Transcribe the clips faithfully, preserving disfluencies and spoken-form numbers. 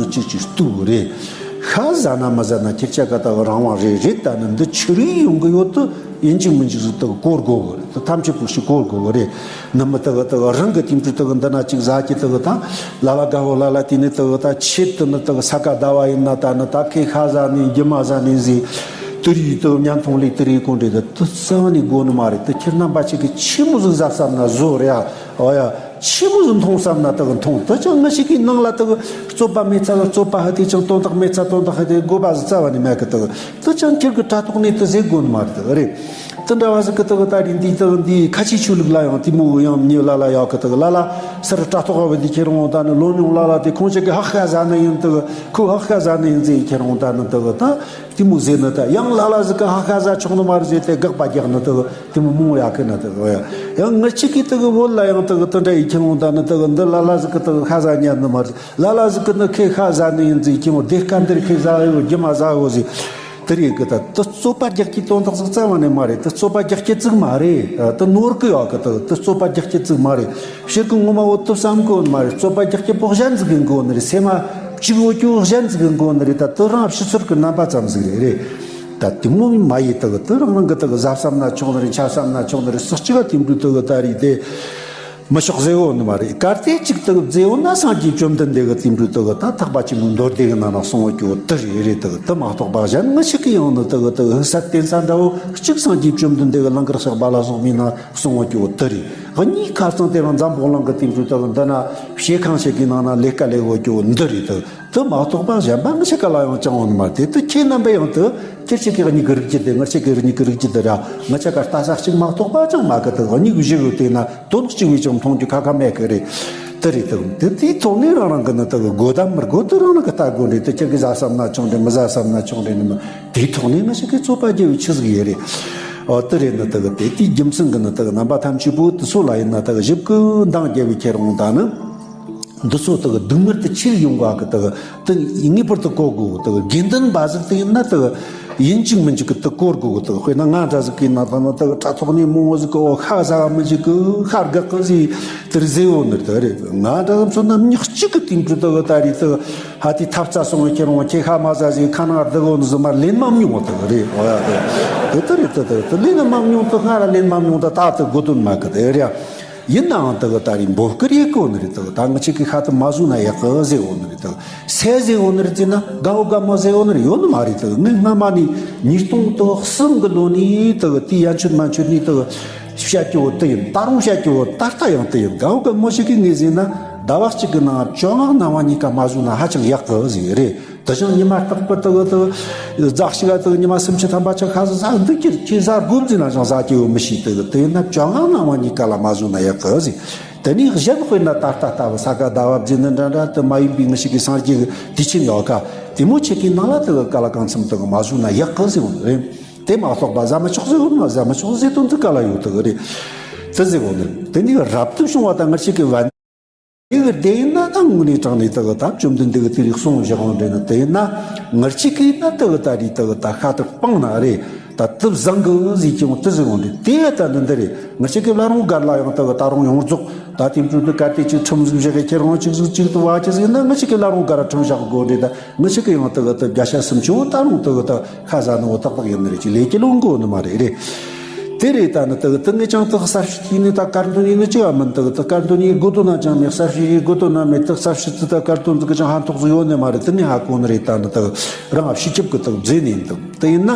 གཅིག་གཅིག་གཏུག་གི་རེད། ཤ་ཟ་ན་མི་ཟ་ན་ཁྱེད་ཅག་ག་ད་གི་རང་དབང་རེད། རེད། ད་ནི་འདི་ཆི་རིགས་ཡོང་གི་ཡོད་དུ་ཡིན་གཅིག་མིན་གཅིག་ཟིག་ད་གི་གོ་དགོས་གི་རེད། ད་ཐམས་ཅད་པོ་ཞིག་གོ་དགོས་གི་རེད། ནི་མི་ད་གི་ད་གི་རང་གི་དེང་དུས་ད་གི་འདི་ན་གཅིག་ཟ་གི་ད་གི་ད་ལ་ལ་དགའ་བོ་ལ་ལ་དེ་ནི་ད་གི་ད་ཆེད་དུ་ནི་ད་གི་ས་ག་ཟླ་བ་ཡིན་ན་ད་ནི་ད་ཁོས་ཤ་ཟ་ནི་རྒྱུ་མ་ཟ་ནི་ཟིག་དུ་རིགས་ད་གི་བརྙན་ཐུང་ལས་དུ་རིགས་གོ་འདྲེ་ད་དུ་རྩ་བ་ནས་དགོས་ནི་མ་རེད། ད་ཁྱེད་རྣམ་པ་ཅིག་གི་ཆི་མོ་ཟིག་ཟ་བསམ་ན་ཟོ་རེད་ཨ། ཨོ་ཡ། ཆི་མོ་ཟིག་འཐུང་བསམ་ན་ད་གི་འཐུང་། ད་ཅང་ང་ཞིག་གི་ནང་ལ་ད་གི་རྩོད་པ་མེད་ཚ་གི་རྩོད་པ་ཧ་དེ། ཅང་དོན་དག་མེད་ཚ་དོན་དག་ཧ་དེ། དགོས་པ་ཟིག་རྩ་བ་ནས་མེད་གི། ད་གི་ད་ཅང་ཁྱེད་གི་དྲ་ཐོག་ནས་ད་ཟེར་དགོས་ནི་མ་རེད། ད་གི་རེད། ད་འདྲ་བ་ཟིག་གི་ད་གི་ད་རིང་འདི་ད་གི་འདི་ཁ་ཆེ་ཆོས་ལུགས་ལ་ཡང་དེ་མོ་ཡང་མྱི་ལ་ལ་ཡག་གི། ད་གི་ལ་ལ་སར་དྲ་ཐོག་བ་འདི་ཁྱེད་རང་ད་ནི་ལོ་ཉུང་ལ་ལ་དེ་ཁོང་ཅག་གི་ཧ་ཤ་ཟ་ནི་ཡིན། ད་གི་ཁོ་ཧ་ཤ་ཟ་ནི་ཡིན་ཟེར་ཁྱེད་རང་ད་ནི་ད་གི་ད། དེ་མོ་ཟེར་ནི་ད་ཡང་ལ་ལ་ཟིག་གི་ཧ་ཤ་ཟ་ཆོག་ནི་མ་རེད་ཟེར་ཏེ་དགག་པ་རྒྱག་ནི་ད་གི་དེ་མོ་མང་ཡག་གི་ན། ད་གི་ཡང་ང་ཅིག་གིས་ད་གི་བོད་ལ་ཡང་ད་གི་དེ་འདྲ་ཡི་ཁྱེད་རང་ད་ནི་ད་གི་འདི་ལ་ལ་ཟིག་གི་ད་གི་ཤ་ཟ་ཉན་ནི་མ་རེད། ལ་ལ་ཟིག་གི་ནི་ཁོས་ཤ་ཟ་ནི་ཡིན་ཟེར་ཁྱེད་རང་དེ་སྐབས་འདིར་ཁོས་ཟ་ཡོད་རྒྱུ་མ་ཟ་ཡོད་ཟེར། དེ་རེད་གི། ད་ད་རྩོད་པ་རྒྱག་གི་དོན་དག་ཟིག་རྩ་བ་ནས་མ་རེད། ད་རྩོད་པ་རྒྱག་གི་ཙིག་མ་རེད། ད་ནོར་གི་ཡོད་གི། ད་ད་རྩོད་པ་རྒྱག་གི་ཙིག་མ་རེད། ཕྱིར་གི་ངོ་མ་འོ་ཐུབ་བསམ་གོ་ནི་མ་རེད། རྩོད་པ་རྒྱག་གི་པོ་གཞན་ཟིག་གི་འགོ་ནི་རེད། སེམས་མ་གཅིག་འོ་ཀྱོ་གཞན་ཟིག་གི་འགོ་ནི་རེད། ད་དུ་རང་ཕྱི་ཚུལ་གི་རྣམ་པ་ཙམ་ཟིག་རེད། རེད། ད་དེ་མོ་མ་ཡི་ད་གི་དུ་རང་རང་གི་ད་གི་ཟ་བསམ་ན་ཆོག་ནི་རེད། འཆའ་བསམ་ན་ཆོག་ནི་རེད། སུ་གཅིག་ག་དེ་འདྲ་ད་གི་ད་རེད་དེ་མི་ཆོག་ཟེར་འོ་ནི་མ་རེད། གལ་ཏེ་གཅིག་ད་གི་ཟེར་འོ་ན་སངས་རྒྱས་བཅོམ་ལྡན་འདས་གི་དེ་འདྲ་ད་གི་ད་ཐེག་པ་ཆེན་པོའི་མདོ་སྡེ་གི་ནང་ན་གསུངས་འོ་ཀྱོ་དུ་རེད། རེད། ད་གི་དུ་མ་གཏོགས་པ་གཞན་ང་ཞིག་གི་ཡང་ནི་ད་གི་ད་གི་ས་བསྟན་ས་འདྲ་བོ་གཅིག་སངས་རྒྱས་བཅོམ་ལྡན་འདས་གི་ལང་ཀར་གཤེགས་པ་ལ་སོགས་པའི་ནང་གསུང་བ་ཀྱི་འོ་དེ་རེད། གཉིས་ཁ་སང་དེ་རིང་འཛམ་བུ་གླིང་གི་དེང་དུས་དག་འདི་ན་བཤད་ཁང་ཞིག་གི་ནང་ན་ལས་ཀ་ལས་འོ་ཀྱི་འོ་འདི་རེད། དེ་དེ་མ་གཏོགས་པ་གཞན་པ་ང་ཞིག་ག་ལ་ཡང་ཅང་འོ་ནི་མ་རེད། དེ་དེ་ཁྱེད་རྣམ་པས་ཡང་དེ་ཁྱེད་ཞིག་གི་གཉིས་ཀྱི་རིགས་ཀྱི་དེ་ང་ཞིག་གི་རིགས་གཉིས་ཀྱི་རིགས་ཀྱི་དེ་ར་ང་ཅག་ག་ལྟ་ས་གཅིག་མ་གཏོགས་པ་ཅང་མ་གི། དེ་གཉིས་ཀྱི་བཞི་ཡོད་དེ་ན་དོན་གཅིག་བས་ཀྱང་མཐོང་རྒྱུ་ཁ་ཁ་མེད་གི་རེད། དེ་རེད། དེ་དེ་དེའི་ཐོག་ནས་རང་རང་གི་ནི་དེ་གི་དགོས་དམ་མི་དགོས་དེ་རང་རང་གི་ལྟ་དགོས་རེད། དེ་ཁྱེད་ཀྱི་ཟ་བསམ་ན་ཆོག་འདྲ་མི་ཟ་བསམ་ན་ཆོག་འདྲ་ནི་མི། དེའི་ཐོག་ནས་ང་ཞིག་གིས་རྩོད་པ་རྒྱག་པའི་ཆི་ཟིག་ཡོད་རེད། ཨོ་དེ་རེད། ནི་དག་དེ་དེའི་རྒྱུ་མཚན་གྱིས་ནི་དག་རྣམ་པ་ཐམས་ཅད་པོ་དེ་ཚོ་ལ་ཡིན་ན་དག་ཞིབ་ཀི་འདང་རྒྱབ་པའི་ཁྱེད་རང་དང་ནི་འདི་ཚོ་དག་སྡུག་བསྔལ་དེ་ཆི་ཡོང་ག་གི་དག་དེ་ངེས་པར་དུ་གོ་དགོས། དག་དགེ་འདུན་པ་ཟིག་དེ་ཡིན་ན་དག་ཡིན་གཅིག་མིན་གཅིག་གི་དེ་གོ་དགོས། དག་དཔེར་ན་ང་འདྲ་ཟིག་གི་ན་ད་ནི་དག་དྲ་ཐོག་ནས་མང་བོ་ཟིག་གི་ཨོ་ཤ་ཟ་བ་མི་ཞིག་གི་ཤ་དགག་གི་ཟིག་དེར་ཟེར་འོ་ནི་དག་རེད། ང་འདྲ་ཟིག་མཚོན་ན་མྱི་གཅིག་གི་དེང་དུས་དག་ད་རེད་དག་ཧ་དེ་ཐབ་རྩ་སོང་བའི་ཁྱེད་རང་ཁྱེད་ཤ་མ་ཟ་ཟིག་ཁ་ནང་བདག་འོ་ནི་ཟི་མར་ལེན་མ་མྱོང་བ་དག་རེད། ཨོ་ཡ་དག་དེ་ལྟ་རེད། དེ་ལྟ་རེད། དེ་ལེན་མ་མྱོང་དུ་སྔ་ར་ལེན་མ་མྱོང་དུ་ད་དུ་དགོས་དོན་མ་གི་དེ་རེད། ཡིན་ནའང་དག་ད་རེད་འབོ་སྐུར་ཡེ་གོ་ནི་རེད། དག་ད་ང་ཅིག་གི་ཤ་དུ་མ་ཟོས་ན་ཡག་གི་ཟེར་འོ་ནི་རེད། དག་སེ་ཟེར་འོ་ནི་རེད་ཟེར་ན་དགའ་བོ་དགའ་མོ་ཟེར་འོ་ནི་རེད་ཡོད་ནི་མ་རེད། དག་ངས་སྔ་མ་ནས་ཉིས་སྟོང་དག་གསུམ་གི་ལོ་ནས་དག་དེ་ཡན་ཆོད་མན་ཆོད་ནས་དག་བཤད་རྒྱུ་བོ་དེ་ཡིན། ད་རུང་བཤད་རྒྱུ་བོ་ད་ལྟ་ཡང་དེ་ཡིན། དགའ་བོ་དགའ་མོ་ཞིག་གིས་ངས་ཟེར་ན་ཟླ་བ་གཅིག་གི་ནང་བཅོ་ལྔ་གནམ་གང་གཉིས་ཀ་མ་ཟོས་ན་ཧ་ཅང་ཡག་གི་ཟིག་རེད། དེ་བཞིན་ཉི་མ་རྟག་པར་དུ་དུ་ཟླ་གཅིག་ག་དུ་ཉི་མ་སུམ་ཅུ་ཐམ་པ་ཅིག་ཁ་ཟས་ཟ་འདུག་ཀྱི་ཁྱེད་ཟ་དགོས་ཟེར་ན་ཅང་ཟ་རྒྱུ་ཡོད་མི་ཤེས། དུ་དེ་ཡིན་ན་བཅོ་ལྔ་གནམ་གང་གཉིས་ཀ་ལ་མ་ཟོས་ན་ཡག་གི་ཟིག་དེ་ནས་གཞན་དཔེར་ན་ད་ལྟ་ལྟ་བུ་ས་ག་ཟླ་བ་བརྗེ་ནི་འདྲ་འདྲ་དུ་མ་ཡིན་པའི་ངི་ཞིག་གི་སངས་རྒྱས་ཀྱི་དུས་ཆེན་ཡོད་ཀ་དེ་མོ་ཆེ་གི་ནང་ལ་དུ་ག་ལ་གང་འཚམ་དུ་མ་ཟོས་ན་ཡག་གི་ཟེར་བ་རེད། དེ་མ་གཏོགས་པ་ཟ་མི་ཆོག་ཟེར་བ་ན་ཟ་མི་ཆོག་ཟེར་དོན་དུ་ག་ལ་ཡོད་དུ་གི་རེད། དུ་ཟེར་བ་ནི་དེ་ནི་རབ་ཏུ་བྱུང་བ་དང་ངི་ཞིག་གི་བན་དེ་གི་དེ་ཡིན་ན་ད་དངོས་གནས་དྲང་ནས་དུ་གི་ད་བཅོམ་ལྡན་འདས་ཀྱི་དེ་རིགས་གསུང་བཞག་འོང་འདྲེ་ནི་དེ་ཡིན་ན་ངི་ཞིག་གི་ན་དུ་གི་ད་རེད། དུ་གི་ད་ཤ་དུ་སྤང་ན་རེད། ད་དུ་བཟང་གི་ཟིག་ཀྱང་དུ་ཟེར་འོང་འདྲེ་དེ་ད་འདི་འདི་རེད། ངི་ཞིག་གི་བླ་རུང་སྒར་ལ་ཡང་དུ་གི་ད་རུང་ཡོངས་རྫོགས་ད་དེ་འཕྲོ་དུ་ག་དེ་ཅིག་ཁྲིམས་ཟིག་བཞག་གི་ཁྱེད་རང་ཅིག་ཟིག་ཅིག་ཏུ་བ་ཅི་ཟིག་ན་ངི་ཞིག་གི་བླ་རུང་སྒར་ཁྲིམས་བཞག་དགོས་འདྲེ་ད། ངི་ཞིག་གི་ཡང་དུ་གི་དུ་བརྒྱ་ཆ་སུམ་ཅུ་བོ་ད་རུང་དུ་གི་དུ་ཤ་ཟ་ནི་བོ་ཏག་ཏག་ཡིན་ནི་རེད། ཅིག་ལས་ཀྱི་ལོང་གོ་ནི་མ་རེད་རེད། དེ་རེད། ད་ནི་དུ་གི་དུ་ངས་ཅང་དུ་གསར་ཤོས་ཡིན་ནི་ད་དཀར་འདོན་ཡིན་ནི་ཅི་བ་མིན། དུ་གི་དུ་དཀར་འདོན་ཡིན་དགོས་དོན་ན་ཅང་མེད། གསར་ཤོས་ཡིན་དགོས་དོན་ན་མེད། དུ་གསར་ཤོས་དུ་ད་དཀར་འདོན་དུ་གི་ཅང་ཧན་ཐོག་ཟིག་ཡོད་ནི་མ་རེད། དུ་ངས་ཧ་གོ་ནི་རེད། ད་ནི་དུ་གི་རང་ཨ་ཕྱི་ཁྱབ་གི་དུ་གི་བཟོས་ནི་ཡིན། དུ་དུ་ཡིན་ན།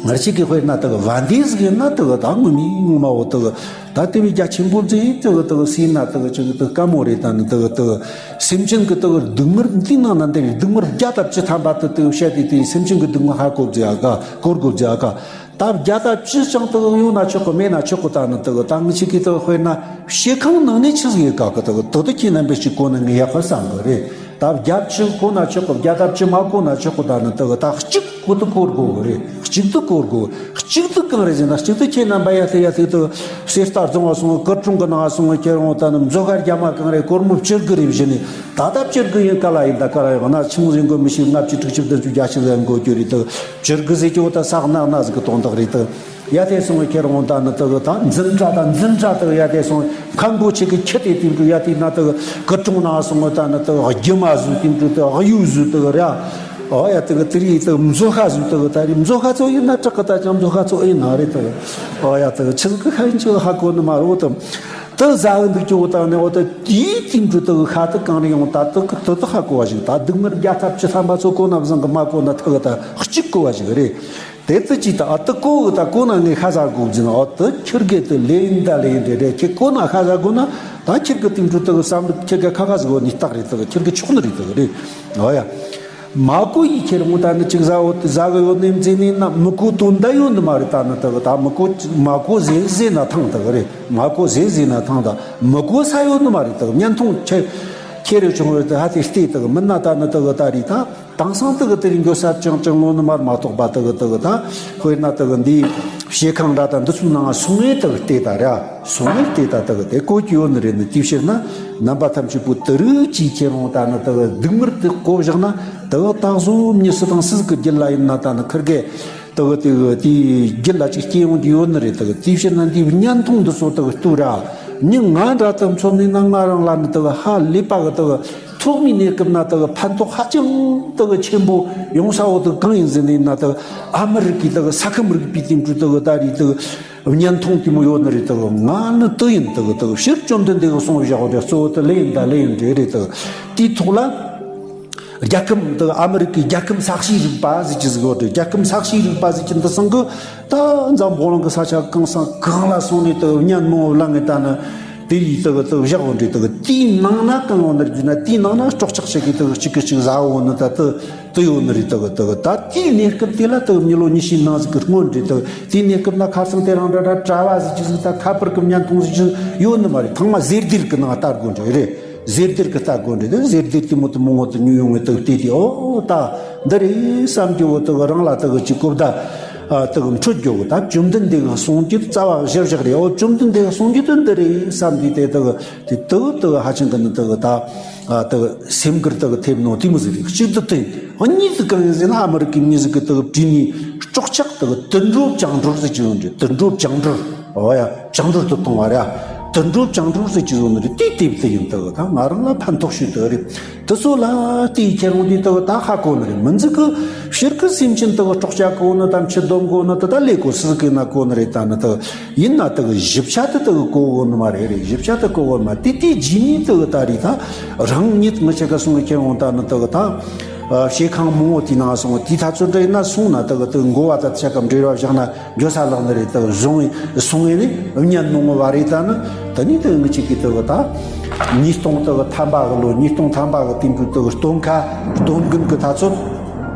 ང་ཅིག་གི་དཔེར་ན་དུ་གི་བན་དེ་ཟིག་ཡིན་ན་དུ་གི་ད་ངོ་མའི་ངོ་མ་བོ་དུ་གི་ད་དེ་བས་རྒྱ་ཆེན་པོ་མཛད་དུ་གི་དུ་གི་སྲིད་ན་དུ་གི་ཅིག་དུ་དཀའ་མོ་རེད། ད་ནི་དུ་གི་དུ་གི་སེམས་ཅན་གི་དུ་གི་སྡུག་བསྔལ་འདི་ནང་ན་འདིར་སྡུག་བསྔལ་བརྒྱ་དང་བཅུ་ཐམ་པ་དུ་དུ་བཤད་དེ་དེ་སེམས་ཅན་གི་སྡུག་བསྔལ་ཧ་གོ་བརྫི་ཨ་ག་གོར་གོ་བརྫི་ཨ་ག་ད་བརྒྱ་དང་བཅུ་ཅང་དུ་གི་ཡོང་ན་ཆོག་གི་མེད་ན་ཆོག་གི། ད་ནི་དུ་གི་ད་ང་ཅིག་གི་དུ་གི་དཔེར་ན་བཤད་ཁང་ནང་ནས་ཆི་ཟིག་ཡོད་ག་གི་དུ་གི་དུ་དུ་ཁྱེད་རྣམ་པས་ཅིག་གོ་ན་ངས་ཡག་གི་བསམ་གི་རེད། ད་བརྒྱ་བཅུ་གོ་ན་ཆོག་གི་བརྒྱ་དང་བཅུ་མ་གོ་ན་ཆོག་གི། ད་ནི་དུ་གི་ད་གཅིག་གོ་དུ་གོར་གོ་གི་རེད། གཅིག་དུ་གོར་གོ་ གཅིག་ཏུ་གང་རེད་ཟེར་ན། གཅིག་ཏུ་ཁྱེད་རྣམ་པ་ཡ་ཐེ་ཡ་ཐེ་དུ་གསེར་རྟ་རྫོང་བ་སོང་། སྐུ་དྲུང་གི་ནང་སོང་། ཁྱེད་རང་ད་ནི་མཛོ་ཁ་རྒྱ་མ་གང་རེད། སྒོར་མོ་བཅུ་དགུ་རེ་བཞི་ནས། ད་ལྟ་བཅུ་དགུ་ཡིན་ག་ལ་ཡིན། ད་ག་ལ་ཡོང་ན་ཆི་མོ་ཟིག་དགོས། མི་ཤེས། ལྔ་བཅུ་དྲུག་ཅུ་བདུན་ཅུ་བརྒྱད་ཅུ་ཟིག་དགོས་རྒྱུ་རེད། དུ་བཅུ་དགུ་ཟེར་གྱི་འོ་ད་ས་གནག་ན་ཟིག་གི་དོན་དག་རེད། དུ་ཡ་ཐེ་སོང་། ཁྱེད་རང་ད་ནི་དུ་ད་འཛིན་གྲྭ་ད་འཛིན་གྲྭ་དུ་ཡ་ཐེ་སོང་། མཁན་པོ་ཆེ་གི་ཁྱི་དེ་དེ་འདྲ་ཡ་དེ་ན་དུ་སྐུ་དྲུང་ན་སོང་། ད་ནི་དུ་རྒྱུ་མ་ཟིག་དེ་འདྲ་དུ་གཡུ་ཟིག་དུ་ར། ཨོ་ཡ་དེ་གི་དེ་རིགས་དེ་མཛོ་ཁ་ཟིག་དེ་གི་ད་རིགས་མཛོ་ཁ་ཚོ་ཡིན་ན་དྲག་གི། ད་ཅང་མཛོ་ཁ་ཚོ་ཡིན་ན་རེད་དེ། ཨོ་ཡ་དེ་གི་ཆི་ཟིག་གི་ཁ་ཡིན་ཆི་ཧ་གོ་ནི་མ་རེད། དེ་དེ་ཟ་གི་འདུག་ཅོ། ད་ནི་འོ་དེ་དེའི་སྟེང་དུ་དེ་གི་ཁ་དེ་གང་རེ་ཡོང་། ད་དེ་གི་དེ་དེ་ཧ་གོ་བ་ཞིག་ད་སྡུག་མི་རྒྱ་ཐབས་ཅི་ཐམ་པ་ཚོ་གོ་ན་བཟང་གི། མ་གོ་ན་ཐག་གི་ད་གཅིག་གོ་བ་ཞིག་རེད། དེ་དེ་ཅི་ད་ཨ་དེ་གོ་གི། ད་གོ་ན་ངས་ཁ་ཟ་དགོས་ཟེར་ན། ཨོ་དེ་ཁྱེད་གི་དེ་ལེན་ད་ལེན་རེད་རེད། ཁྱེད་གོ་ན་ཁ་ཟ་དགོས་ན། ད་ཁྱེད་གི་སྟེང་དུ་དེ་གི་བསམ་བློ་ཁྱེད་གི་ཁ་ཁ་ཟིག་གོ་ནི་རྟགས་རེད། དེ་གི་ཁྱེད་གི་ཆོག་ནི་རེད། དེ་གི་རེད། ཨོ་ཡ། མ་གོ་ཡི་ཁྱེད་རང་ད་ནི་ཅིག་ཟ་འོ་དེ་ཟ་གི་ཡོད་ནི་འཛིན་ནི་ན། མི་གོ་དོན་དག་ཡོད་ནི་མ་རེད། ད་ནི་དེ་གི་ད་མི་གོ་མ་གོ་ཟེ་ཟེ་ན་ཐང་དེ་གི་རེད། མ་གོ་ཟེ་ཟེ་ན་ཐང་། ད་མི་གོ་ས་ཡོད་ནི་མ་རེད། དེ་གི་བརྙན་ཐུང་ཁྱེད་ཁྱེད་རེ་བྱུང་བས་དེ་ཧ་དེ་བལྟས། དེ་གི་མིན་ན་ད་ནི་དེ་གི་ད་རེད། ད་དེང་སང་དེ་གི་དེ་རིང་འགྱོ་ས་ཅང་ཅང་ལོ་ནི་མར་མ་གཏོགས་པ། དེ་གི་དེ་གི་ད་དཔེར་ན་དེ་གི་འདི་ཞེ་ཁང་འདྲ་ད་འདི་ཚོའི་ནང་སོང་ངས་དེ་གི་བལྟས། ད་ར་སོང་ངས་བལྟས། ད་དེ་གི་དེ་གོ་གི་ཡོད་ནི་རེད། ནི་དེའི་ཕྱིར་ན་རྣམ་པ་ཐམས་ཅད་པོ་དེ་རིགས་ཀྱིས་ཁྱེད་རང་ད་ནི་དེ་གི་སྡུག་བསྔལ་དེ་གོ་བཞག་ན། དེ་གི་ད་གཟོད་མྱི་སུ་དང་སུ་ཟིག་གི་རྒྱུད་ལ་ཡིན་ན་ད་ནི་ཁིར་གེ་དེ་གི་དེ་གི་དེའི་རྒྱུད་ལ་ཅིག་སྐྱེ་ཡོང་རྒྱུ་ཡོད་ནི་རེད། དེ་གི་དེའི་ཕྱིར་ན་འདིའི་བརྙན་ཐུང་འདི་ཚོ་དེ་གི་ལྟོས་ར། མྱི་ང་འདྲ་དེ་མཚོན་ནས་ན་ང་རང་ལ་ནི་དེ་གི་ཧ་ལས་པ་གི་དེ་གི་ཐོག་མའི་གནས་སྐབས་ན་དེ་གི་ཕན་ཐོགས་ཧ་ཅང་དེ་གི་ཆེན་པོ་ཡོང་ས་བོ་དེ་གི་གང་ཡིན་ཟེར་ནས་ན། དེ་གི་ཨ་མི་རི་ཀའི་དེ་གི་ས་ཁམས་རིག་པའི་སྟེང་དུ་དེ་གི་ད་རེས་དེ་གི་བརྙན་ཐུང་དེ་མོ་ཡོད་ནི་རེད། དེ་གི་ང་ནི་དེ་ཡིན། དེ་གི་དེ་གི་སྤྱིར་བཅོམ་ལྡན་འདས་གི་གསུང་བཞག་པ་རེད། གཙོ་བོ་དེ་ལེ་ཡིན་ད་ལེ་ཡིན་རེད་རེད། དེ་གི་དེའི་ཐོག་ལ་རྒྱལ་ཁམས་དེ་གི་ཨ་མི་རི་ཀའི་རྒྱལ་ཁམས་ས་གཤིས་རིག་པ་ཟེར་གྱི་ཟིག་ཡོད་རེད། རྒྱལ་ཁམས་ས་གཤིས་རིག་པ་ཟེར་གྱི་འདི་ཚང་གི་ད་འཛམ་བུ་གླིང་གི་ས་ཆ་གང་ས་གང་ལ་སོང་ནས་དེ་གི་བརྙན་མང་བོ་བླངས་ངས་ད་ནི། དེ་ཡིས་དེ་གི་དེ་གི་བཞག་འོ་འདྲེ། དེ་གི་དེའི་ནང་ན་གང་འོ་ནར་རྒྱུ་ན། དེའི་ནང་ན་སྲོག་ཆགས་ཤིག་གིས་དེ་གི་གཅིག་གིས་གཅིག་ཟ་འོ་ནི་ད་དེ་དེ་ཡོད་ནི་རེད། དེ་གི་དེ་གི་ད་དེའི་གནས་སྐབས་དེ་ལ་དེ་གི་མི་ལོ་ཉི་ཤུའི་ནང་ཟིག་གི་སྔོན་རེད། དེ་གི་དེའི་གནས་སྐབས་ན་ཁ་སང་དེ་རིང་འདྲ་འདྲ་གྲྭ་བ་ཟིག་ཅིག་ཟིག་ད་ཁ་པར་གི་བརྙན་ཐུང་ཟིག་ཅིག་ཡོད་ནི་མ་རེད། ཚང་མ་ཟེར་སྡེར་གི་ནང་ལྟ་དགོས་འདྲེ་རེད། ཟེར་སྡེར་གི་ལྟ་དགོས་འདྲེ། དེ་ཟེར་སྡེར་དེ་མོ་དེ་མོ་ངོ་དེ་ཉོས་ཡོང་ངས་དེ་གི་བལྟས་དེ། ཨོ་ད་འདི་རེད་བསམ་གྱི་འོ། དེ་གི་རང་ལ་དེ་གི་ཅིག་གོ་བརྡ། ཨ་དེ་གི་འཕྲོད་རྒྱུ་གི་ད་བཅོམ་ལྡན་འདས་གི་གསུང་རྒྱུ་རྩ་བ་གཞིར་བཞག་རེད། ཨོ་བཅོམ་ལྡན་འདས་གི་གསུང་རྒྱུ་དེ་འདི་རེད་བསམ་དུས་དེ་དེ་གི་དེ་དེ་གི་དེ་གི་ཧ་ཅང་གི་ནི་དེ་གི་ད་ཨ་དེ་གི་སེམས་ཁུར་དེ་གི་ཐེབས་ནོ་དེ་མོ་ཟིག་རེད། གཅིག་དེ་དེ་གཉིས་དེ་གང་ཡིན་ཟེར་ན། ཨ་མི་རི་ཀའི་མི་ཟིག་གིས་དེ་གི་བྲིས་ནས་སྲོག་ཆགས་དེ་གི་དུད་འགྲོ་བཅིངས་འགྲོལ་ཟེར་གྱི་ཡོད་རེད། དུད་འགྲོ་བཅིངས་འགྲོལ། ཨོ་ཡ། བཅིངས་འགྲོལ་དུ་གཏོང་བ་རེད། དུད་འགྲོ་བཅིངས་འགྲོལ་ཟེར་གྱི་ཡོད་ནི་རེད། དེ་དེབ་དེ་ཡིན་དེ་གི་ད་ང་རང་ལ་ཕན་ཐོགས་ཤོས་དེ་རེད། དེ་ཚོ་ལ་དེའི་ཁྱེད་རང་དེ་དག་ད་ཧ་གོ་ནི་རེད། མི་འཛི་གི་ཕྱིར་གི་སེམས་ཅན་དག་སྲོག་སྐྱབས་གོ་ནི་དང་ཕྱི་སྡོམ་གོ་ནི་དེ་ད་ལས་གོ་སི་གི་ན་གོ་ནི་རེད། ད་ནི་དག་ཡིན་ན་དག་ཞིབ་ཆ་དེ་དག་གོ་གོ་ནི་མ་རེད། རེད། ཞིབ་ཆ་དེ་གོ་གོ་ནི་མ་དེ། དེ་རྗེས་ནས་དག་ད་རེད། ད་རང་ཉིད་ངི་ཆ་ག་སོང་གི་ཁྱེད་རང་ད་ནི་དག་ད་ཞེ་ཁང་མང་བོ་དེ་ན་སོང་། དེ་ད་ཚོད་འདྲ་ཡིན་ན་སོང་ན་དག་དག་འགོ་བ་ད་ཆ་ག་འབྲེལ་བ་བཞག་ན། འགྱོ་ས་ལག་ནི་རེད། དག་བཟུང་སོང་ངས་ནི་བརྙན་ནོ་བ་རེད། ད་ནི་ད་ནི་དག་ངི་ཆིག་གི་དག་ད་ཉིས་སྟོང་དག་ཐམ་པ་གི་ལོ། ཉིས་སྟོང་ཐམ་པ་གི་དུས་འགྲོ་དག་སྟོན་ཁ་སྟོན་དགུན་གི་ད་ཚོད།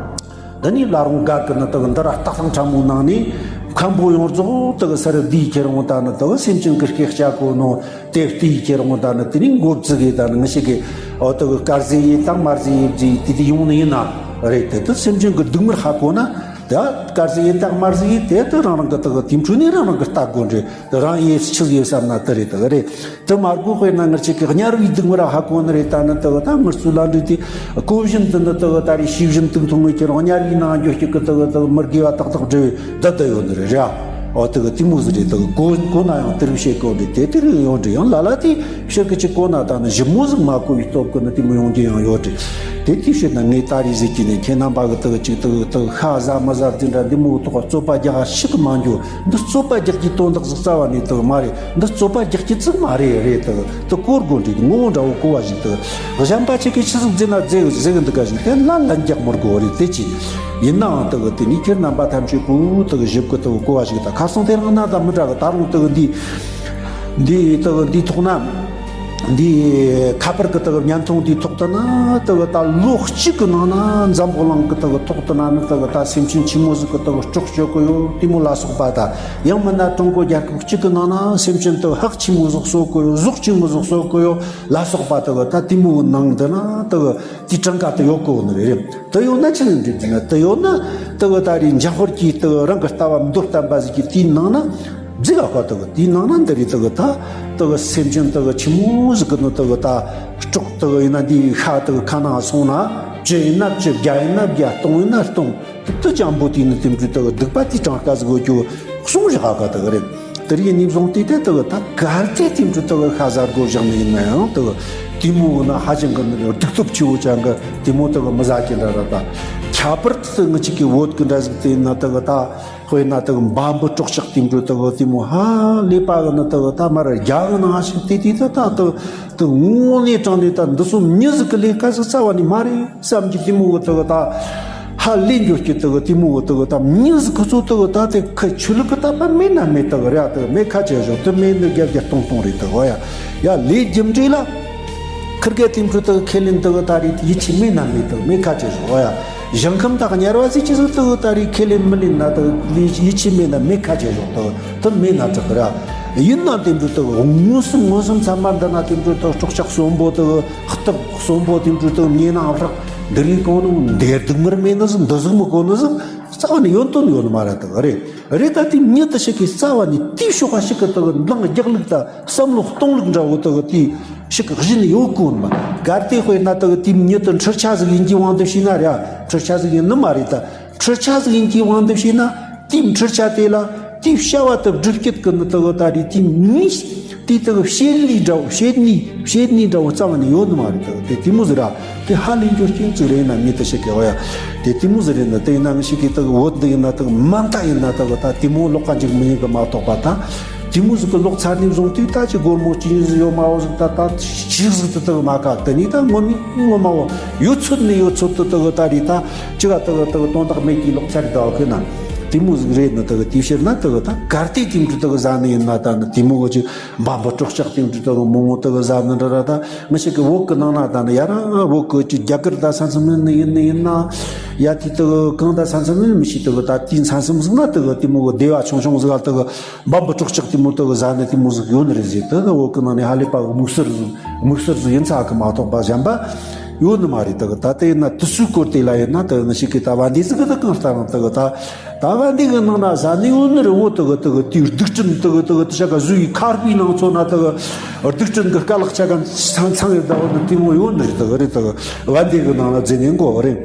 ད་ནི་བླ་རུང་སྒར་གི་ནི་དག་འདི་ར་སྟག་ཚང་ཁྲ་མོའི་ནང་ནས་མཁན་པོ་ཡོངས་རྫོགས་དག་སར་བསྡུས་ཁྱེར་འོང་། ད་ནི་དག་སེམས་ཅན་གི་སྐད་ཆ་གོ་ནོ་དེ་བསྡུས་ཁྱེར་འོང་། ད་ནི་དེ་ནས་འགོ་བཙུགས་གི་ད་ནི་ངི་ཆིག་གི་འོ་དག་དཀར་ཟས་ཡེད་དང་དམར་ཟས་ཡེད་ཟེར་དེ་དེ་ཡོང་ནི་ཡིན་ན་རེད། དེ་དུ་སེམས་ཅན་གི་སྡུག་བསྔལ་ཧ་གོ་ན། ད་དཀར་ཟས་ཡིན་དང་དམར་ཟས་ཡིན། དེ་དུ་རང་རང་གི་དག་དེ་འཕྲོས་ནས་རང་རང་གི་ལྟ་དགོས་འདྲེ། རང་ཡེ་ཆི་ཡེ་བསམ་ན་དེ་རེད། དག་རེད། དུ་མ་དགོས། དཔེར་ན་ངར་ཆེ་གི་དམྱལ་བའི་སྡུག་བསྔལ་ཧ་གོ་ནི་རེད། ད་ནི་དག་ད་ངར་ཚུལ་ལ་འདྲི་དེ་གོ་བཞིན་དུ་ནི་དག་ད་རེད། ཤེས་བཞིན་དུ་མཐོང་ངེས་ཀྱི་རང་དམྱལ་བའི་ནང་འགྱོ་སྐྱུག་གི་དག་དག་མི་དགེ་བ་ཏག་ཏག་འདྲེ་བའི་བདག་ད་ཡོད་ནི་རེད་ར། འོ་དག་དེ་མོ་ཟིག་རེད། དག་གོ་གོ་ན་ཡང་དེ་རུ་བཤད་གོ་འདྲེ། དེ་དེ་རུ་ཡོང་འདྲེ། ཡང་ལ་ལ་དེ། ཕྱིར་གི་ཅིག་གོ་ན་ད་ནི་ཞིབ་མོ་ཟིག་མ་གོ་བའི་སྟོབས་ཀྱིས་ནི་དེ་མོ་ཡོང་རྒྱུ་ཡང་ཡོད་རེད། དེ་དེའི་ཕྱིར་ན་ངས་ད་རེས་ཟེར་གྱི་ནི་ཁྱེད་རྣམ་པ་གི་དག་ཅིག་དག་དག་ཤ་ཟ་མི་ཟ་དེ་འདྲ་འདི་མོ་ཐོག་རྩོད་པ་རྒྱག་ཤི་གི་མ་འགྱོ། འདི་རྩོད་པ་རྒྱག་རྒྱུའི་དོན་དག་ཟིག་རྩ་བ་ནས་དག་མ་རེད། འདི་རྩོད་པ་རྒྱག་རྒྱུ་ཙིག་མ་རེད། རེད། དག་དེ་གོ་དགོས་འདྲེ། ངོ་བོ་འདྲ་བོ་གོ་བ་ཞིག་དག་གཞན་པ་ཆེ་གི་ཆི་ཟིག་ཟེར་ན་ཟེར་ཟེར་གི་འདུག་ག་ཞིག་དེ་ལ་ལན་རྒྱག་མི་དགོས་རེད། དེ་ཅི་ཡིན་ནའང་དག་དེ་ནི་ཁྱེད་རྣམ་པ་ཐམས་ཅད་པོ་དག་ཞིབ་གི་དག་གོ་བ་ཞིག་དང་། ཁ་སང་དེ་རིང་ན་ད་མི་འདྲ་གི། ད་རུང་དག་འདི་འདི་དག་འདི་ཐོག་ན། འདི་ཁ་པར་གི་དག་བརྙན་ཐུང་འདིའི་ཐོག་ཏུ་ན་དག་ད་ལོ་གཅིག་གི་ནང་ན་འཛམ་བུ་གླིང་གི་དག་ཐོག་ཏུ་ན་ནི་དག་ད་སེམས་ཅན་ཆི་མོ་ཟིག་གི་དག་སྲོག་གཅོད་གི་ཡོད། དེ་མོ་ལ་སོགས་པ་ད་ཡང་མིན་ན་ཀྲུང་གོ་རྒྱལ་ཁབ་གཅིག་གི་ནང་ན་སེམས་ཅན་དག་ཧག་ཆི་མོ་ཟིག་གསོད་གི་ཡོད། ཟོག་ཆི་མོ་ཟིག་གསོད་གི་ཡོད་ལ་སོགས་པ་དག་ད་དེ་མོ་གི་ནང་དུ་ན་དག་དེ་གྲངས་ཀ་དུ་ཡོད་གི་ཡོད་ནི་རེད། དུ་ཡོད་ན་ཆི་ཟིག་འགྲིག་ན་དུ་ཡོད་ན་དག་ད་རེས་འཇམ་དཔལ་གྱིས་དག་རང་གི་ལྟ་བ་མདོར་བསྟན་པ་ཟིག་གི་དེའི་ནང་ན། འཛི་ག་ཁ་དག་དེའི་ནང་ན་འདི་རེད། དག་ད་དག་སེམས་ཅན་དག་ཆི་མོ་ཟིག་གི་ནི་དག་ད་སྲོག་དག་ཡིན་ན་འདི་ཤ་དག་ཁ་ནང་སོང་ན་བཅུ་ཡིན་ན་བཅུ། བརྒྱ་ཡིན་ན་བརྒྱ། སྟོང་ཡིན་ན་སྟོང་། དུ་ཅང་པོ་དེ་ནི་དེ་འདྲ་དག་སྡིག་པ་དེ་གྲངས་ཀ་ཟིག་གོ་རྒྱུ་གསུང་བཞག་ག་དག་རེད། དེ་རིགས་ནས་བཟུང་སྟེ་དེ་དག་ད་གལ་ཏེ་དེ་འདྲ་དག་ཤ་ཟ་དགོས་བཞག་ནི་ཡིན་ན་ཡང་དག་དེ་མོ་ན་ཧ་ཅང་གི་ནི་སྡིག་སྟོབས་ཆེ་བོ་ཅང་གི་དེ་མོ་དག་མི་ཟ་གི་འདྲ་ར། ད་ཁྱད་པར་དུ་ངི་གཅིག་གི་བོད་གི་འདྲ་ཟིག་དེ་ཡིན་ན་དག་ད། དཔེར་ན་དག་འབའ་འབུ་སྲོག་ཆགས་དེ་འདྲ་དག་དེ་མོ་ཧ་ལས་པ་གི་ནི་དག་ད་མར་རྒྱ་གི་ནང་ཞིག་དེ་དེ་ད་ད་དག་དག་དངོས་གནས་དྲང་གནས་ད་འདི་ཚོ་མྱི་ཟིག་གི་ལས་ཀ་ཟིག་རྩ་བ་ནས་མ་རེད་བསམ་གྱི་དེ་མོ་གི་དག་ད་ཧ་ལས་འགྱོ་གི་དག་དེ་མོ་གི་དག་ད་མྱི་ཟིག་གི་ཚོ་དག་ད་དེ་ཁ་ཆོས་ལུགས་གི་ད་པ་མེད་ན་མེད་དག་རེད། དག་མེད་ཁ་ཆེ་བཞག་དུ་མེད་ནི་བརྒྱ་བརྒྱ་སྟོང་སྟོང་རེད། དག་ཨོ་ཡ་ཡ་ལས་རྒྱུ་འབྲས་ལ། ཁིར་གེ་དེ་འཕྲོ་དག་ཁས་ལེན་དག་ད་རེད། ཡིད་ཆེས་མེད་ན་མེད་དག་མེད་ཁ་ཆེ་བཞག་ཨོ་ཡ། ཞིང་ཁམས་དག་དམྱལ་བ་ཟིག་ཅི་ཟིག་དག་ད་རེད། ཁས་ལེན་མི་ལེན་ན་དག་ལས་ཡིད་ཆེས་མེད་ན་མེད་ཁ་ཆེ་བཞག་དག་དུ་མེད་ན་དག་ར། ཡིན་ན་དེ་འཕྲོ་དག་མངོན་སུམ་མངོན་སུམ་ཚང་མ་འདི་ན་དེ་འཕྲོ་དག་སྲོག་ཆགས་གསོན་པོ་དག་སྟག་གསོན་པོ་དེ་འཕྲོ་དག་མྱེ་ནང་བསྲེགས་འདི་རིགས་གོ་ནི་འདིར་སྡུག་མར་མེད་ནི་ཟིག་འདི་ཟིག་མི་གོ་ནི་ཟིག་རྩ་བ་ནས་ཡོང་དོན་ཡོད་ནི་མ་རེད། དག་རེད་རེད། ད་དེ་མྱི་དེ་ཞིག་གི་རྩ་བ་ནས་དེའི་ཕྱོགས་ཞིག་གི་དག་འདང་རྒྱག་ལུགས་ད་བསམ་བློ་གཏོང་ལུགས་འདྲ་བོ་དག་དེ་ཞིག་གི་གཞི་ནས་ཡོད་གོ་ནི་མ། གལ་ཏེ་དཔེར་ན་དག་དེ་མྱི་དེ་འཕྲུལ་ཆས་ཟིག་ཡིན་གྱི་དབང་དུ་བྱས་ན་ར། འཕྲུལ་ཆས་ཟིག་ཡིན་ནི་མ་རེད། ད་འཕྲུལ་ཆས་ཟིག་ཡིན་གྱི་དབང་དུ་བྱས་ན་དེའི་འཕྲུལ་ཆས་དེ་ལ་དེའི་བྱ་བ་དེ་སྒྲུབ་བྱེད་ཀྱི་ནི་དག་ད་རེད། དེ་མྱི་དེ་དག་བྱེད་ལས་འདྲ་བོ། བྱེད་ནུས་བྱེད་ནུས་འདྲ་བོ་རྩ་བ་ནས་ཡོད་ནི་མ་རེད། དག་དེ་དེ་མོ་ཟིག་ར། དེ་ཧ་ལས་འགྱོ་རྐྱེན་ཅིག་རེད་ན་མྱི་དེ་ཞིག་གི་ཨོ་ཡ། དེ་དེ་མོ་ཟིག་རེད་ན་དེ་ཡིན་ན་ངི་ཞིག་གི་དག་བོད་འདི་ཡིན་ན་དག་མ་མཐའ་ཡིན་ན་དག་ད་དེ་མོ་ལོག་ག་འཇུག་མི་ཉན་གི་མ་གཏོགས་པ། ད་དེ་མོ་ཟིག་གི་ལོག་ཚར་ནས་བཟུང་དུས་ད་ཅི་སྒོར་མོ་ཅི་ཡིན་ཟིག་ཡོད་མ་ཡོད་ཟིག་ད་ད་ཅིག་ཟིག་དེ་དག་མ་ཁ་དེ་ནས་ད་ངོ་མི་ངོ་མ་བོ་ཡོད་ཚོད་ནས་ཡོད་ཚོད་དེ་དག་ད་རེད། ད་ཅི་ག་དག་དག་དོན་དག་མེད་ཀྱི་ལོག་ཚར་ད་ཁོ་ན་དེ་མོ་ཟིག་རེད་ནི། དག་དེའི་ཕྱིར་ན་དག་ད་གལ་ཏེ་དེ་འདྲ་དག་ཟ་ནི་ཡིན་ན་ད་ནི་དེ་མོ་གི་ཅི། འབའ་འབུ་སྲོག་ཆགས་དེ་འདྲ་དག་མང་བོ་དག་ཟ་ནི་འདྲ་ར། ད་ངི་ཞིག་གི་བོད་གི་ནང་ན་ད་ནི་ཡ་ར་བོད་གི་ཅི་རྒྱ་གར་ད་ས་མཚམས་ནི་ཡིན་ནི་ཡིན་ན། ཡ་དེ་དག་གང་ད་ས་མཚམས་ནི་མི་ཤེས། དག་ད་དེའི་ས་མཚམས་ཟིག་ན་དག་དེ་མོ་གི་སྡེ་བ་ཆུང་ཆུང་ཟིག་ལ་དག་འབའ་འབུ་སྲོག་ཆགས་དེ་མོ་དག་ཟ་ནི་དེ་མོ་ཟིག་ཡོད་ནི་རེད་ཟེར། དེ་ནི་བོད་གི་ནང་ནས་ཧ་ལས་པ་དམིགས་བསལ་ཟིག་དམིགས་བསལ་ཟིག་ཡིན་ཚ་གི་མ་གཏོགས་པ་གཞན་པ་ཡོད་ནི་མ་རེད། དག་ད་དེ་ཡིན་ན་དེ་ཚོའི་སྐོར་དེ་ལ་ཡིན་ན་དག་ངི་ཞིག་གི་ད་བ་འདི་ཟིག་གི་ད་གང་ལྟར་དག་ད། ད་བ་འདི་གི་ནང་ན་ཟ་ནི་ཡོད་ནི་རེད། འོ་དེ་གི་དེ་གི་དེའི་སྡིག་སྤྲིན་དེ་གི་དེ་གི་དེ་ཆ་ག་བཟོས་ཡི་ཁ་སྤུའི་ནང་ཚོ་ན་དེ་གི་སྡིག་སྤྲིན་གི་རྐ་ལག་ཆ་ག་ཚང་ཚང་ཡོད་ད། འོ་ནི་དེ་མོ་ཡོད་ནི་རེད། དེ་གི་རེད། དེ་གི་བ་འདི་གི་ནང་ན་རྫས་ནི་མགོ་རེད།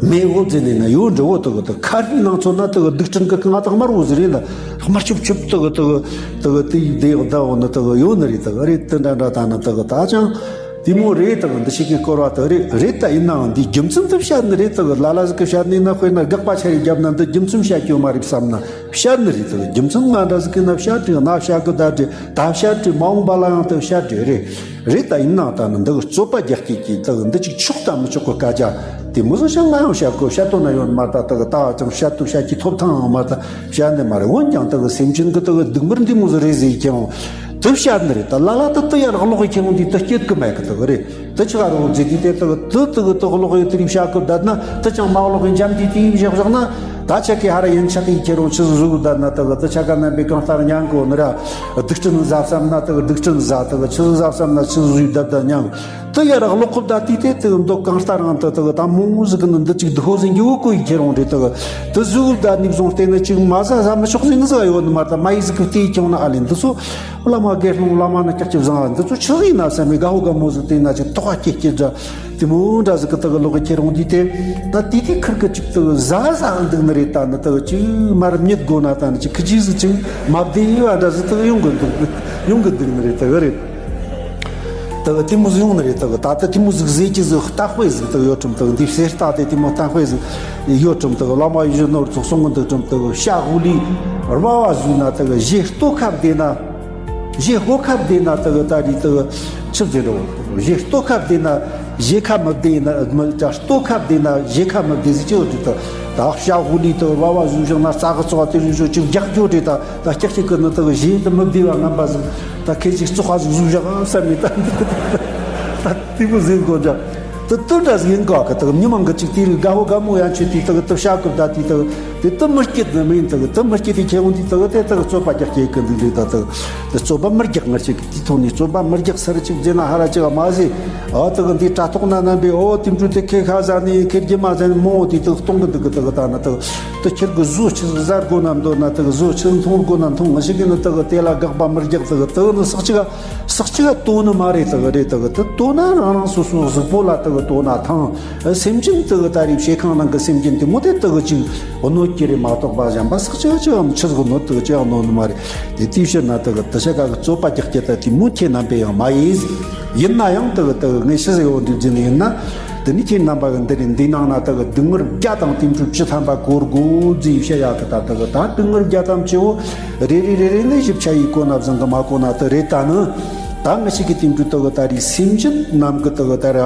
མེ་འོ་རྫས་ནི་ན་ཡོད་འདྲི། འོ་དེ་གི་དེ་ཁ་སྤུའི་ནང་ཚོ་ན་དེ་གི་སྡིག་སྤྲིན་གི་ང་དག་དམར་བོ་ཟིག་རེད་ལ། དམར་ཆུབ་ཆུབ་དེ་གི་དེ་གི་དེ་གི་དེ་ཡི་དེ་ཡག་ད། འོ་ནི་དེ་གི་ཡོད་ནི་རེད། དེ་གི་རེད། དེ་འདྲ་འདྲ་ད་ནི་དེ་གི་ད་ཅང་། དེ་མོ་རེད། དག་འདི་ཞིག་གི་སྐོར་བ་དག་རེད། རེད། ད་ཡིན་ནའང་འདིའི་རྒྱུ་མཚན་དུ་བཤད་ནི་རེད། དག་ལ་ལ་ཟིག་གི་བཤད་ནི་ན་དཔེར་ན་དགག་པ་ཆ་ཡི་རྒྱབ་ན་འདི་རྒྱུ་མཚན་བཤད་རྒྱུ་མ་རེད་བསམ་ན་བཤད་ནི་རེད། དག་རྒྱུ་མཚན་ང་འདྲ་ཟིག་གི་ན་བཤད་དྲི་ན་བཤད་གི་ད་དྲི་ད་བཤད་དྲི་མ་འོངས་པ་ལ་ཡང་དུ་བཤད་དྲི་རེད། རེད། ད་ཡིན་ནའང་ད་ནི་འདི་གི་རྩོད་པ་རྒྱག་གི་གི་དག་འདི་ཅིག་ཆོག་ད་མི་ཆོག་གི་སྐད་ཆ་དེ་མོ་ཟིག་བཤད་ང་ཡང་བཤད་གོ་བཤད་དོ་ན་ཡོད་ནི་མ་ད། དག་ད་ཅང་བཤད་དུ་བཤད་ཀྱི་ཐོབ་ཐང་ཡང་མ་ད། བཤད་ནི་མ་རེད། འོན་ཀྱང་དག་སེམས་ཅན་གི་དག་སྡུག་བསྔལ་འདི་མོ་ཟིག་རེད་ཟེར་ཀྱང་དུ་བཤད་ནི་རེད། ད་ལ་ལ་དུ་དུ་ཡར་ཀློག་གི་ཁྱེད་རང་འདི་དུ་སྐྱེད་གི་མེད་གི་དག་རེད། དུ་ཆི་ག་རོ་ཟེར་དུས་དེ་དག་དུ་དག་དུ་ཀློག་ཡོད་དུ་རིག་བཤད་གི་བསྡད་ན་དུ་ཅང་མ་ཀློག་གི་འཇམ་དུས་དུས་བཞག་བཞག་ན་ད་ཆ་གི་ཧ་ར་ཡིན་ཆག་གི་ཁྱེད་རང་ཆི་ཟིག་བཟོ་གི་བསྡད་ན་དག་དུ་ཆ་ག་རྣམ་པའི་གང་ལྟར་ཉན་གོ་ནི་ར། སྡིག་སྤྲིན་ཟ་བསམ་ན་དག་སྡིག་སྤྲིན་ཟ། དག་ཆི་ཟིག་ཟ་བསམ་ན་ཆི་ཟིག་བཟོས་བསྡད་བསྡད་ཉན། དུ་ཡར་ཀློག་གི་བསྡད་དུས་དེ་དུ་མདོ་གང་ལྟར་རང་དུ་དག་ད་མང་བོ་ཟིག་གི་ནི་འདི་ཅིག་དུ་ཧོ་ཟིན་གྱི་འུ་ཀོ་ཡི་ཁྱེད་རང་རེད། དག་དུ་བཟོས་བསྡད་ནས་བཟུང་སྟེ་ནི་ཅིག་མ་ཟ་ཟ་མི་ཆོག་ཟིན་ནི་ཟིག་ཡོད་ནི་མ་ད་མ་ཡི་ཟིག་གི་བལྟས་ཀྱང་ན་ཨ་ལེ་འདི་ཚོ་བླ་མ་དགེ་སློང་བླ་མ་ནི་ཀྱག་ཀྱི་བཟང་ཨ་འདི་ཚོ་ཆི་ཟིག་ཡིན་ན་བསམ་མི་དགའ་བོ་དགའ་མོ་ཟིག་བལྟས་ན་ཅིག་དོགས་པ་སྐྱེ་སྐྱེ་འདྲ་དེ་མོ་འདྲ་ཟིག་གི་དག་ཀློག་གི་ཁྱེད་རང་འདི་དེ་ད་དེ་དེ་ཁིར་གི་ཅིག་དུ་ཟ་ཟ་འདུག་ནི་རེད། ད་ནི་དག་ཅིག་མར་མྱི་དགོ་ན་ད་ནི་ཅིག་ཁི་ཅི་ཟིག་ཅིག་མ་བདེ་བ་འདྲ་ཟིག་དག་ཡོང་གི་འདུག་ཡོང་གི་འདུག་ནི་རེད། དག་རེད། དག་དེ་མོ་ཟིག་ཡོང་ནི་རེད། དག་ད་ལྟ་དེ་མོ་ཟིག་ཟེར་གྱི་ཟིག་བརྟག་དཔེ་ཟིག་དག་ཡོད་ཁྲིམས། དག་འདི་གསེར་རྟ་དེ་དེ་མོ་བརྟག་དཔེ་ཟིག་ཡོད་ཁྲིམས། དག་བླ་མ་ཡིད་བཞིན་ནོར་ཚོགས་གསུང་གི་འདུག་ཁྲིམས། དག་བཤད་དགོས་ལི་རྨ་བ་བཟོས་ན་དག་གཞས་ལྟོ་ཁ་བདེ་ན་གཞས་ལྟོ་ཁ་བདེ་ན་དག་ད་རེད། དག་ཆི་ཟེར་རོ་གཞས་ལྟོ་ཁ་བདེ་ན་ བཞེས་ཁ་མི་བདེ་ན་མི་ཅག་ལྟོ་ཁ་བདེ་ན་བཞེས་ཁ་མི་བདེ་ཟིག་ཅི་ཡོད་དུས་ད་ད་ཤ་ཧུ་ལི་དུ་བ་བ་བཟུང་བཞག་ན་རྩ་གི་ཚོ་བ་དེ་རིང་ཞོ་ཅིག་རྒྱག་རྒྱུ་རེད། ད་ད་སྐྱག་སྐྱག་གི་ནི་དུ་བཞེས་དུ་མི་བདེ་བ་ངན་པ་ཟིག་ད་ཁེ་ཅིག་བཙོག་པ་ཟིག་བཟུང་བཞག་བསམ་མེད་ད་ད་དེ་མོ་ཟིག་གོ་འདྲ། དུ་དུ་འདྲ་ཟིག་ཡིན་གོ་གི་དུ་མྱི་མང་གི་ཅིག་དེ་རིགས་དགའ་བོ་དགའ་མོ་ཡང་ཆེ་དུས་དུ་དུ་ཤ་གི་ད་དུས་དུ་དེ་དུ་མི་སྐྱིད་ནི་མིན་དུ་དུ་མི་སྐྱིད་དེ་ཁྱེད་འོང་དུས་དུ་དེ་དུ་རྩོད་པ་རྒྱག་ཁྱེད་གི་འདུག་རེད། ད་དུ་དུ་རྩོད་པ་མི་རྒྱག་ང་ཅིག་དེ་ཐོག་ནས་རྩོད་པ་མི་རྒྱག་ས་ར་ཅིག་བརྫེ་ན་ཧ་ར་ཅིག་མ་ཟེ། ཨ་དེ་གི་འདི་དྲ་ཐོག་ན་རྣམ་པའི་ཨོ་དེ་འཕྲུལ་དེ་ཁེ་ཁ་ཟ་ནི་ཁེ་རྒྱུ་མ་ཟ་ནི་མོ་དེ་དག་གཏོང་གི་འདུག་གི། དེ་གི་ད་ན་དེ་གི་དེ་ཁྱེད་གི་བཟོ་ཆི་ཟ་དགོ་ན་འདོད་ན་དེ་གི་བཟོ་ཆི་འཐུང་དགོ་ན་འཐུང་། ང་ཞིག་གི་ནི་དེ་གི་དེ་ལ་དགག་པ་མི་རྒྱག། དེ་གི་དེ་གི་ནི་སག་ཅི་ག་སག་ཅི་ག་ལྟོ་ནི་མ་རེད། དེ་གི་རེད། དེ་གི་དེ་ལྟོ་ན་རང་རང་སོ་སོ་གཟུགས་པོ་ལ་དེ་གི་ལྟོ་ན་ཐང་། སེམས་ཅན་དེ་གི་ད་རེས་བྱེ་ཁང་ནང་གི་སེམས་ཅན་དེ་མོ་དེ་དེ་གི་ཅིག་གནོད་ཀྱི་རེད་མ་གཏོགས་པ་གཞན་པ་སག་ཅི་ག་ཅི་ཡང་ཆི་ཟིག་གནོད་དེ་གི་ཅི་ཡང་གནོད་ནི་མ་རེད། དེ་དེའི་ཕྱིར་ན་དེ་གི་དེ་ཤ་ཀ་གི་རྩོད་པ་རྒྱག་རྒྱུ་ད་དེ་མོ་ཁྱེད་རྣམ་པས་ཡང་མ་ཡིན། ཡིན་ན་ཡང་དེ་གི་དེ་གི་ངས་ཤི་ཟེར་ཡོང་དུས་རྒྱུ་ནི་ཡིན་ན། དེ་ནི་ཁྱེད་རྣམ་པ་གི་འདི་རེད། འདི་ནང་ན་དེ་གི་སྡུག་བསྔལ་བརྒྱ་དང་དུས་འཁོར་བཅུ་ཐམ་པ་བསྐོར་དགོས་ཟེར་བཤད་ཡག་གི། ད་དེ་གི་ད་སྡུག་བསྔལ་བརྒྱ་ཐམ་ཅེ་བོ་རེ་རེ་རེ་རེ་ནི་ཞིབ་ཆ་ཡིས་གོ་ན་བཟང་གི་མ་གོ་ན་དེ་རེད། ད་ནི་ད་ང་ཞིག་གི་དུས་འཁོར་དེ་གི་ད་རེས་སེམས་ཅན་རྣམས་གི་དེ་གི་ད་ར་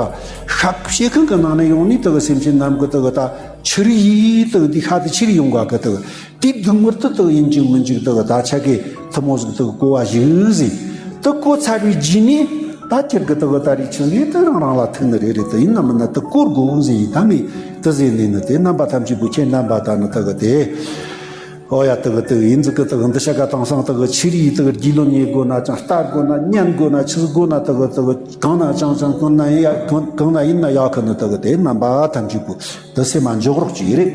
ཤག་བྱེ་ཁང་གི་ནང་ནས་ཡོང་ནི་དེ་གི་སེམས་ཅན་རྣམས་གི་དེ་གི་ད་ཆི་རི་ཡིས་དེ་གི་འདི་ཤ་དེ་ཆི་རི་ཡོང་ག་གི་དེ་གི། དེའི་སྡུག་བསྔལ་དུ་དག་ཡིན་གཅིག་མིན་གཅིག་དག་ད་ཆ་གི་ཐུ་མོ་ཟིག་དག་གོ་བ་ཞིག་ཟིག་དུ་གོ་ཚར་བའི་རྗེས་ནས་ད་ཁྱེད་ཀྱི་དག་ད་རེས་ཆི་ཟིག་དུ་རང་རང་ལ་ཐུག་ནི་རེ་རེ་དུ་ཡིན་ན་མིན་ན་དུ་གོ་དགོས་ཟིག་ཡིན། ད་མི་དུ་ཟེར་ནས་ནི་དེ་རྣམ་པ་ཐམས་ཅད་པོ་ཁྱེད་རྣམ་པ་ད་ནི་དག་དེ་ཨོ་ཡ་དག་དག་ཡིན་ཟིག་གི་དག་འདི་ཤ་ཀ་དང་སང་དག་ཆི་རི་ཡི་དག་རྒྱུས་ལོན་ཉེ་དགོས་ན་ཅང་ལྟ་དགོས་ན་ཉན་དགོས་ན་ཆི་ཟིག་དགོས་ན་དག་དག་གང་ན་ཅང་ཅང་གང་ན་ཡ་གང་གང་ན་ཡིན་ན་ཡག་གི་ནི་དག་དེ་རྣམ་པ་ཐམས་ཅད་པོ། དུ་སེམས་མ་འཇོག་རོགས་ཀྱི་རེད།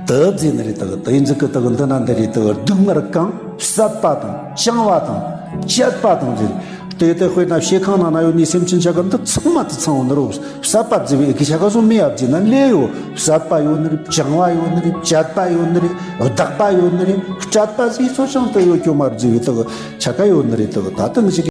དུ་རྫས་ནི་རེད། དུ་དུ་ཡིན་ཟིག་གི་དུ་འདི་ན་འདི་རེད། དུ་སྡུག་བསྔལ་གང་བསད་པ་དང་བཅིང་བ་དང་བཅད་པ་དང་ཟེར། དེ་དེ་དཔེར་ན་བྱེ་ཁང་ནང་ན་ཡོད་ནི་སེམས་ཅན་ཆ་ག་འདི་ཚང་མ་དུ་ཚང་བ་ནི་རོ། བསད་པ་རྫས་པའི་གི་ཆ་ག་སོ་མི་ཡ་རྫས་ན་ལས་ཡོད། བསད་པ་ཡོད་ནི་རེད། བཅིང་བ་ཡོད་ནི་རེད། བཅད་པ་ཡོད་ནི་རེད། བདག་པ་ཡོད་ནི་རེད། སྤྲད་པ་ཟིག་ཚོ་ཅང་དུ་ཡོད་སྐྱོ་མ་རྫས་པའི་དུ་ཆ་ག་ཡོད་ནི་རེད། དུ་ད་དུ་ནི་ཞིག